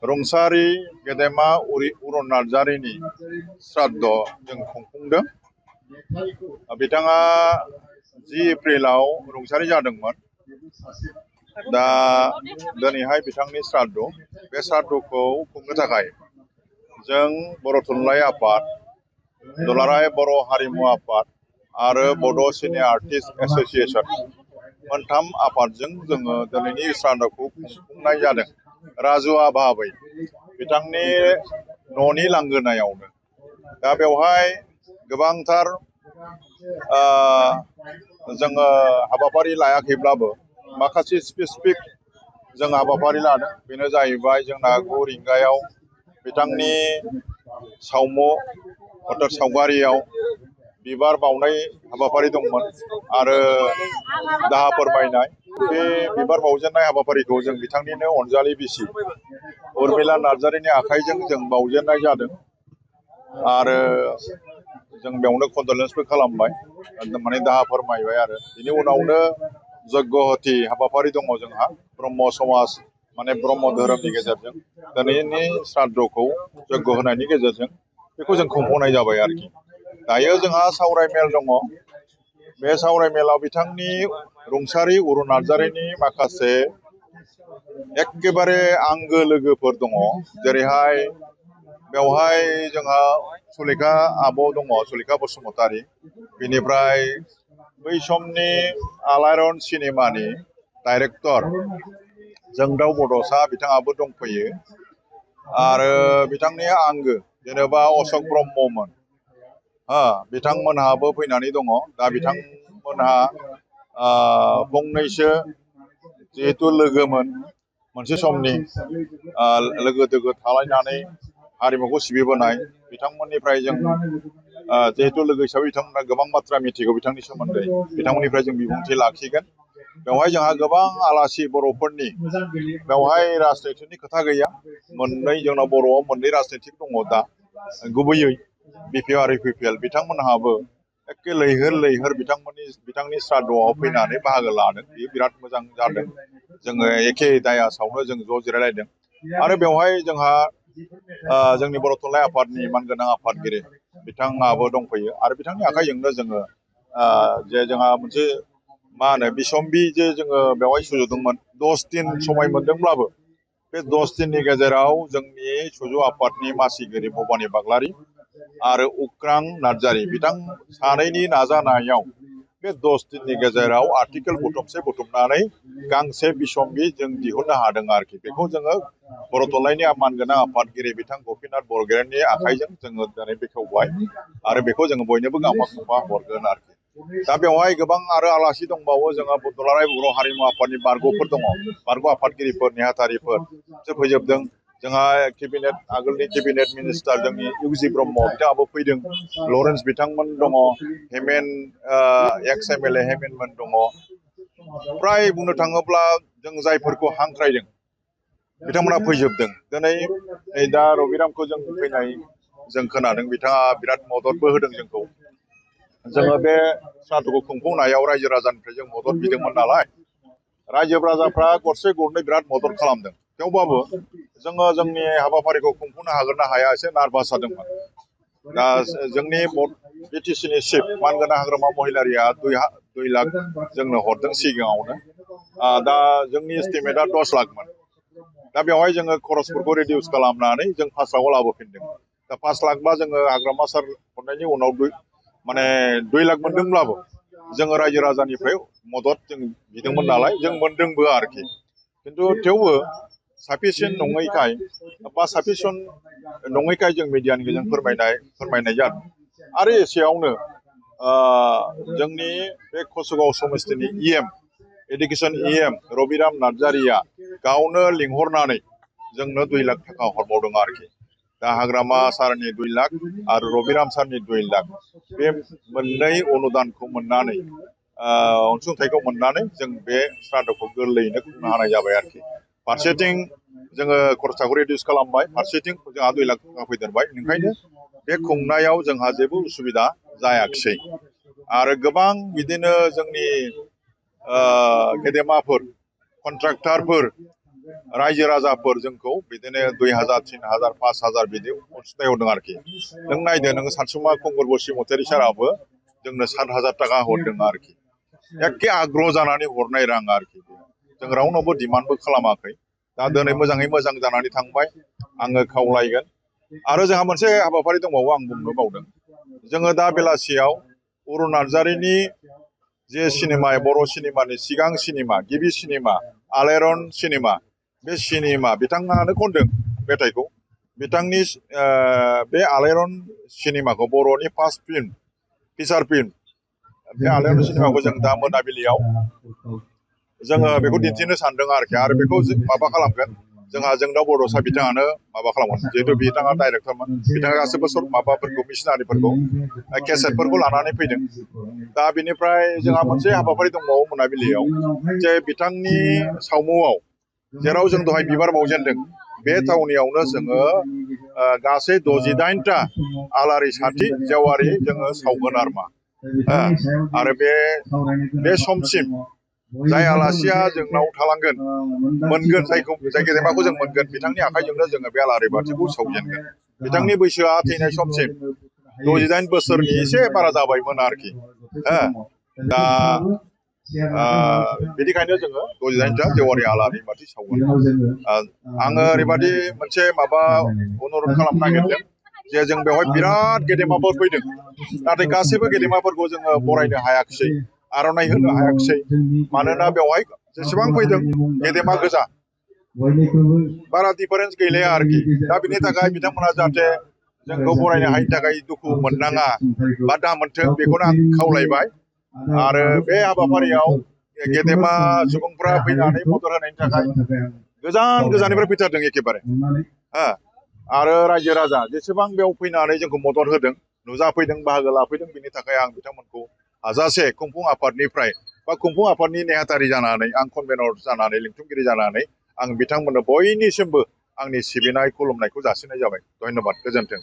रुंसारि गेदेमा अरुण नार्जारिनि श्राद्ध जों खुंफुंदों। बिथाङा 10 एप्रिलाव रुंसारि जादोंमोन। दा दिनैहाय बिथांनि श्राद्ध, बे श्राद्धखौ खुंनो थाखाय जों बर' थुनलाइ आफाद, दुलाराय बर' हारिमु आफाद आरो बड' सिने आर्टिस्ट एस'सिएशन मोनथाम आफादजों जोङो दिनैनि श्राद्धखौ खुंफुंनाय जादों। राजुआ भाबै बिथांनि न'नि लांगोनायावनो। दा बेवहाय गोबांथार जोङो हाबाफारि लायाखैब्लाबो माखासे स्पेसिफिक जों हाबाफारि लादों। बेनो जाहैबाय जोंना 9 रिंगायाव बिथांनि सावमु हटेल सावगारियाव बिबार बावनाय हाबाफारि दंमोन आरो दाहा फोरमायनाय। बे बिबार बावजेननाय हाबाफारिखौ जों बिथांनिनो अनजालि बिसि उर्मिला नार्जारिनि आखाइजों जों बावजेननाय जादों आरो जों बेयावनो कन्डलेन्सबो खालामबाय, माने दाहा फोरमायबाय। आरो बिनि उनावनो जग्यहति हाबाफारि दङ जोंहा ब्रह्म समाज, माने ब्रह्म धोरोमनि गेजेरजों दिनैनि श्राद्धखौ जग्य होनायनि गेजेरजों बेखौ जों खुंफुंनाय जाबाय आरोखि। दायो जोंहा सावरायमेल दङ। बे सावरायमेलाव बिथांनि रुंसारि अरुण नार्जारिनि माखासे एखेबारे आंगो लोगोफोर दङ। जेरैहाय बेवहाय जोंहा सुलेखा आब' दङ, सुलेखा बसुमतारी। बेनिफ्राय बै समनि आलायारन सिनेमानि डाइरेक्टर जोंदाव बड'सा बिथाङाबो दंफैयो आरो बिथांनि आंगो जेनेबा अशोक ब्रह्ममोन, बिथांमोनहाबो फैनानै दङ। दा बिथांमोनहा फंनैसो जिहेथु लोगोमोन, मोनसे समनि लोगो दोगो थालायनानै हारिमुखौ सिबिबोनाय, बिथांमोननिफ्राय जों जिहेतु लोगो हिसाबै बिथांमोना गोबां बाथ्रा मिथिगौ बिथांनि सोमोन्दै, बिथांमोननिफ्राय जों बिबुंथि लाखिगोन। बेवहाय जोंहा गोबां आलासि बर'फोरनि, बेवहाय राजनितिनि खोथा गैया। मोननै जोंनाव बर'आव मोननै राजनितिक दङ दा, गुबैयै बिपिएल आरो इउपिपिएल। बिथांमोनहाबो एखे लैहोर लैहोर बिथांनि श्राद्धआव फैनानै बाहागो लादों। बेयो बिराद मोजां जादों। जोङो एखे दायासावनो जों ज' जिरायलायदों आरो बेवहाय जोंहा जोंनि बर' थुनलाइ आफादनि मानगोनां आफादगिरि बिथाङाबो दंफैयो आरो बिथांनि आखाइजोंनो जोङो जे जोंहा मोनसे मा होनो बिसम्बि जे जोङो बेवहाय सुजुदोंमोन। 10 दिन समय मोनदोंब्लाबो बे 10 दिननि गेजेराव जोंनि सुजु आफादनि मासिगिरि भबानि बाग्लारि आरो उक्रां नार्जारि बिथां सानैनि नाजानायाव बे 10 दिननि गेजेराव आर्टिकेल बुथुमनानै गांसे बिसम्बि जों दिहुननो हादों आरोखि। बेखौ जोङो बर' थुनलाइनि मानगोनां आफादगिरि बिथां गपिनाथ बरगयारिनि आखाइजों जोङो दिनै बेखेवबाय आरो बेखौ जोङो बयनोबो गांफा गांफा हरगोन आरोखि। दा बेवहाय गोबां आरो आलासि दंबावो। जोंहा दुलाराय बर' हारिमु आफादनि बारग'फोर दङ, बारग' आफादगिरिफोर, नेहाथारिफोर बिसोर फैजोबदों। जोंहा केबिनेट, आगोलनि केबिनेट मिनिस्टार जोंनि इउजि ब्रह्म बिथाङाबो फैदों। लरेन्स बिथांमोन दङ, हेमेन एक्स एमएलए हेमेनमोन दङ। फ्राय बुंनो थाङोब्ला जों जायफोरखौ हांख्रायदों बिथांमोना फैजोबदों। दिनै नै दा रबिरामखौ जों फैनाय जों खोनादों, बिथाङा बिराद मददबो होदों जोंखौ। जोङो बे श्राद्धखौ खुंफुंनायाव रायजो राजानिफ्राय जों मदद बिदोंमोन नालाय, रायजो राजाफ्रा गरसे गरनै बिराद मदद खालामदों। थेवबाबो जोङो जोंनि हाबाफारिखौ खुंफुंनो हागोन ना हाया एसे नार्भास जादोंमोन। दा जोंनि बिटिसिनि चिफ मानगोनां हाग्रामा महिलारिया 2 लाख जोंनो हरदों सिगाङावनो। दा जोंनि एस्टिमेटआ 10 लाखमोन। दा बेवहाय जोङो खरसफोरखौ रिडिउस खालामनानै जों 5 लाखआव लाबोफिनदों। दा 5 लाखबा जोङो हाग्रामा सार हरनायनि उनाव 2 लाख मोनदोंब्लाबो जोङो रायजो राजानिफ्राय मदद जों बिदोंमोन नालाय, जों मोनदोंबो आरोखि। खिन्थु थेवबो साफिसियेन्ट नङैखाय बा साफिसियेन्ट नङैखाय जों मिडियानि गेजेरजों फोरमायनाय जादों। आरो एसेयावनो जोंनि बे कसुगाव समस्तिनि इएम एडुकेसन इएम रबिराम नार्जारिया गावनो लिंहरनानै जोंनो 2 लाख थाखा हरबावदों आरोखि। दा हाग्रामा सारनि 2 लाख आरो रबिराम सारनि 2 लाख, बे मोननै अनुदानखौ मोननानै अनसुंथाइखौ मोननानै जों बे श्राद्धखौ गोरलैयैनो खुंनो हानाय जाबाय आरोखि। फारसेथिं जोङो खरसाखौ रिडिउस खालामबाय, फारसेथिं जोंहा 2 लाख थाखा फैदेरबाय। ओंखायनो बे खुंनायाव जोंहा जेबो उसुबिदा जायाखिसै। आरो गोबां बिदिनो जोंनि गेदेमाफोर, कन्ट्राक्टरफोर रायजो राजाफोर जोंखौ बिदिनो 2000 3000 5000 बिदि अनसुंथाइ हरदों आरोखि नों नायदो नोङो सानसुमा खुंगुर बसुमतारी साराबो जोंनो 7000 थाखा हरदों आरोखि एखे आग्रह जानानै हरनाय रां आरोखि जों रावनावबो डिमान्डबो खालामाखै दा दिनै मोजाङै मोजां जानानै थांबाय आङो खावलायगोन आरो जोंहा मोनसे हाबाफारि दंबावो आं बुंनो बावदों जोङो दा बेलासियाव अरुण नार्जारिनि जे सिनेमा बर' सिनेमानि सिगां सिनेमा गिबि सिनेमा आलायारन सिनेमा बे सिनेमा बिथाङानो खनदों मेथाइखौ बिथांनि बे आलायारन सिनेमाखौ बर'नि फार्स्ट फिल्म फिचार फिल्म बे आलायारन सिनेमाखौ जों दा मोनाबिलियाव जोङो बेखौ दिन्थिनो सानदों आरोखि आरो बेखौ माबा खालामगोन जोंहा जोंदाव बड'सा बिथाङानो माबा खालामगोन जिहेतु बिथाङा डाइरेक्टरमोन बिथाङा गासैबो माबाफोरखौ मिशनारिफोरखौ केसेटफोरखौ लानानै फैदों दा बिनिफ्राय जोंहा मोनसे हाबाफारि दंबावो मोनाबिलियाव जे बिथांनि सावमुआव जेराव जों दहाय बिबार बावजेनदों बे थावनियावनो जोङो गासै 68टा आलारि साथि जेवारि जोङो सावगोन आरो बे समसिम जाय आलासिया जोंनाव थालांगोन मोनगोन जाय गेदेमाखौ जों मोनगोन बिथांनि आखाइजोंनो जोङो बे आलारि बाथिखौ सावजेनगोन बिथांनि बैसोआ थैनाय समसिम 68 बोसोरनि एसे बारा जाबायमोन आरोखि दा बेनिखायनो जोङो 68टा जेवारि आलारि बाथि सावगोन आङो ओरैबादि मोनसे माबा अनुरद खालामनो नागिरदों जे जों बेवहाय बिराद गेदेमाफोर फैदों नाथाय गासैबो गेदेमाफोरखौ जोङो बरायनो हायाखिसै आर'नाइ होनो हायाखिसै मानोना बेवहाय जेसेबां फैदों गेदेमा गोजा बारा डिफारेन्स गैलाया आरोखि दा बिनि थाखाय बिथांमोना जाहाथे जोंखौ बरायनो हायिनि थाखाय दुखु मोननाङा बा दा मोनथों बेखौनो आं खावलायबाय आरो बे हाबाफारियाव गेदेमा सुबुंफ्रा फैनानै मदद होनायनि थाखाय गोजान गोजाननिफ्राय फैथारदों एखेबारे आरो रायजो राजा जेसेबां बेयाव फैनानै जोंखौ मदद होदों नुजाफैदों बाहागो लाफैदों बिनि थाखाय आं बिथांमोनखौ हाजासे खुंफुं आफादनिफ्राय बा खुंफुं आफादनि नेहाथारि जानानै आं कनभेनर जानानै लिंथुमगिरि जानानै आं बिथांमोननो बयनिसिमबो आंनि सिबिनाय खुलुमनायखौ जासिनाय जाबाय धन्यबाद गोजोन्थों।